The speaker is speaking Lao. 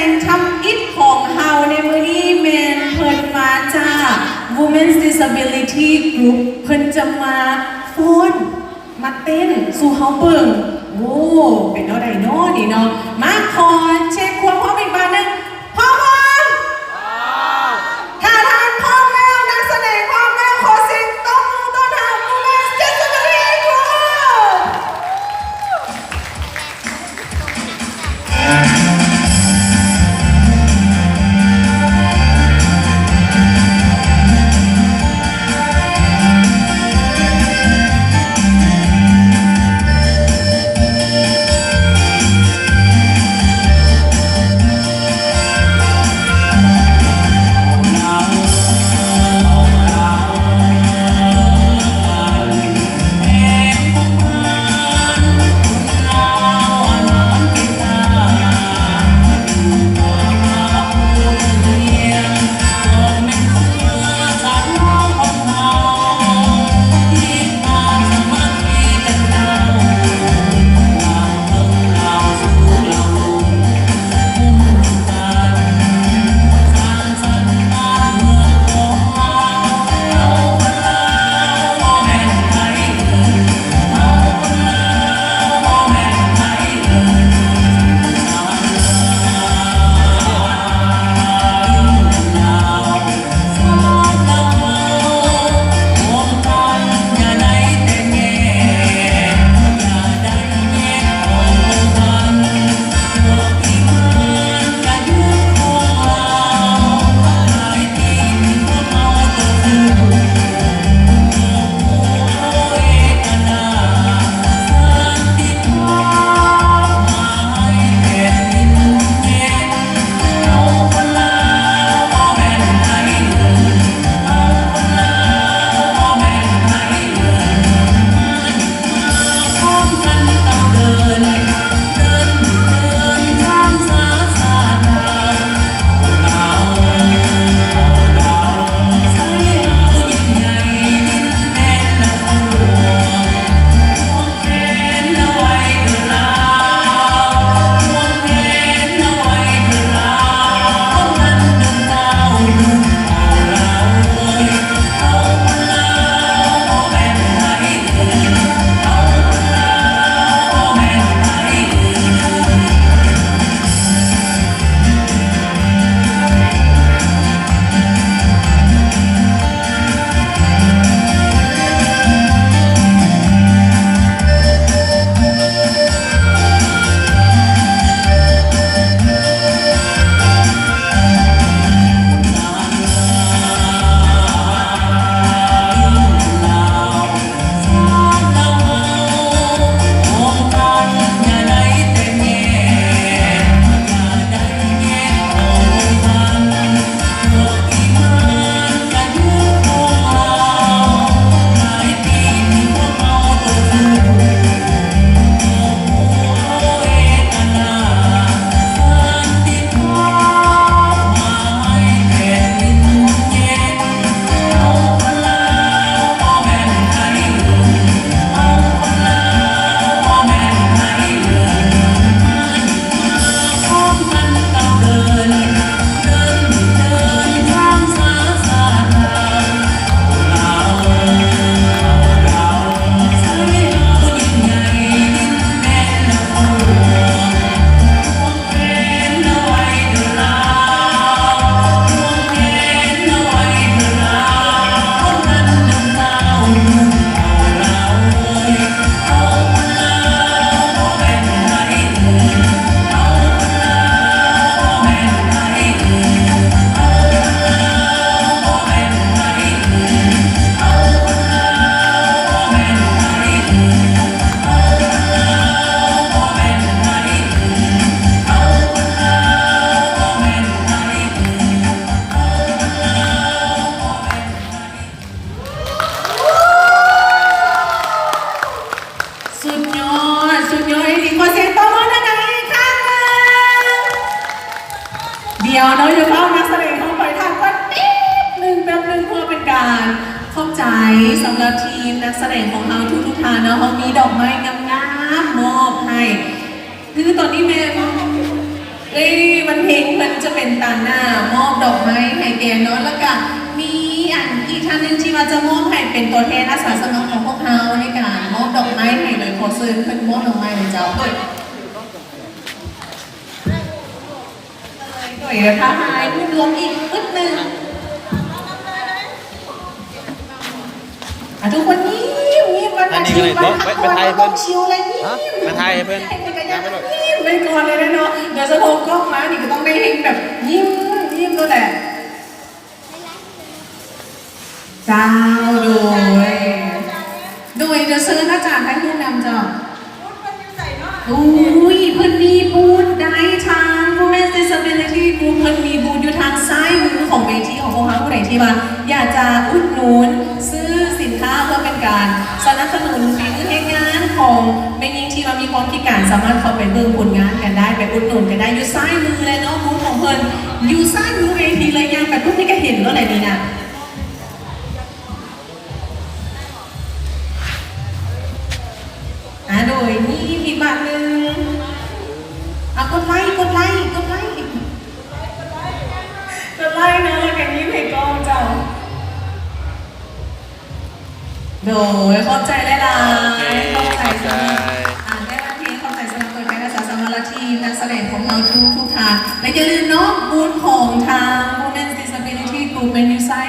ງທຳອິດຂອງເຮົາໃນມື້ນີ້ແມ່ນເພິ່ນມາຈາກ Women's Disability Group ເພິ່ນຈະມາຟ້ອນ ມາເຕັ້ນສູ່ເຮົາເບິ່ງ. ໂອ້ ເປັນແນວໃດເນາະນີ້ເນາະ? ມາ ຂໍເຊັກຄວາມພ້ອມອີກບາດໜຶ່ງ. ພ້ອມບໍ່? ຖ້າທ່ານພ້ອມແລ້ວ ນັກສະແດງພ້ອມແລ້ວ ຂໍສຽງຕົບມືຕ້ອນຮັບ Women's Disability Group. ສຸດຍອດ ສຸດຍອດອີ່ຫຼີ. ຂໍສຽງຕົບມືດັງໆອີກຄັ້ງໜຶ່ງ. ດຽວເນາະ ຢ່າຟ້າວ ນັກສະແດງເຮົາໄປ ຖ້າກ່ອນແປັບໜຶ່ງ ແປັບໜຶ່ງ ເພື່ອເປັນການຂອບໃຈສຳລັບທີມນັກສະແດງຂອງເຮົາທຸກໆທ່ານເນາະ. ເຮົາມີດອກໄມ້ງາມໆມອບໃຫ້. ຄືຕອນນີ້ແມ່ນ ເອີຍ ມັນ ເພິ່ນຈະເປັນຕາງໜ້າມອບດອກໄມ້ໃຫ້ແກ່ນ້ອງ ແລ້ວກະມີອັນອີກທ່ານໜຶ່ງທີ່ວ່າຈະມອບໃຫ້ເປັນຕົວແທນອາສາສະໝັກຂອງພວກເຮົາໃນການມອບດອກໄມ້ໃຫ້ເລີຍ. ຂໍເຊີນເພິ່ນມອບດອກໄມ້ເລີຍເຈົ້າ. ໂດຍ ໂດຍ ຖ້າໃຫ້ຮູບລວມອີກປຶບໜຶ່ງ. ອ່ະ ທຸກຄົນຍິ້ມ ຍິ້ມ ວັນອາທິດ ວັນພັກຜ່ອນ ບໍ່ຕ້ອງຊິວແລ້ວ ຍິ້ມ ໄປຖ່າຍໃຫ້ເພິ່ນ ໃຫ້ເພິ່ນກະຍັງຍິ້ມໄປກ່ອນເລີຍເນາະ. ໂດຍສະເພາະກ້ອງມານີ້ກະຕ້ອງໄດ້ເຮັດແບບຍິ້ມ ຍິ້ມໂລດແຫຼະ. ເຈົ້າ ໂດຍ ໂດຍ ດຽວເຊີນອາຈານຖ່າຍຮູບນຳເຈົ້າ. ອຸ້ຍ ເພິ່ນມີບູດໃດທາງ Women's Disability Group ເພິ່ນມີບູດຢູ່ທາງຊ້າຍມືຂອງເວທີຂອງພວກເຮົາ. ຜູ້ໃດທີ່ວ່າຢາກຈະອຸດໜູນຊື້ສິນຄ້າເພື່ອເປັນການສະໜັບສະໜູນຝີມືແຮງງານຂອງແມ່ຍິງທີ່ວ່າມີຄວາມພິການ ສາມາດເຂົ້າໄປເບິ່ງຜົນງານກັນໄດ້ ໄປອຸດໜູນກັນໄດ້ ຢູ່ຊ້າຍມືເລີຍເນາະ. ບູດຂອງເພິ່ນຢູ່ຊ້າຍມືເວທີເລີຍ ຍ່າງໄປປຸບນີ້ກະເຫັນໂລດແຫຼະນີ້ນະ. ອ່າ ໂດຍ ມີອີກບາດໜຶ່ງ. ອ່າ ກົດໄລ ກົດໄລ ກົດໄລ ກົດໄລເນາະ ແລ້ວກະຍິ້ມໃຫ້ກ້ອງເຈົ້າ. ໂດຍ ຂອບໃຈຫຼາຍໆ ໂອເຄ ຂອບໃຈ ຂອບໃຈ ສຳລັບ ອ່າ ແມ່ວັນທີ ຂອບໃຈສຳລັບຕົວແທນອາສາສະໝັກ ແລະ ທີມນັກສະແດງຂອງເຮົາທຸກໆທ່ານ ແລະ ຢ່າລືມເນາະ ບູດຂອງທາງ Women's Disability Group ແມ່ນຢູ່ຊ້າຍ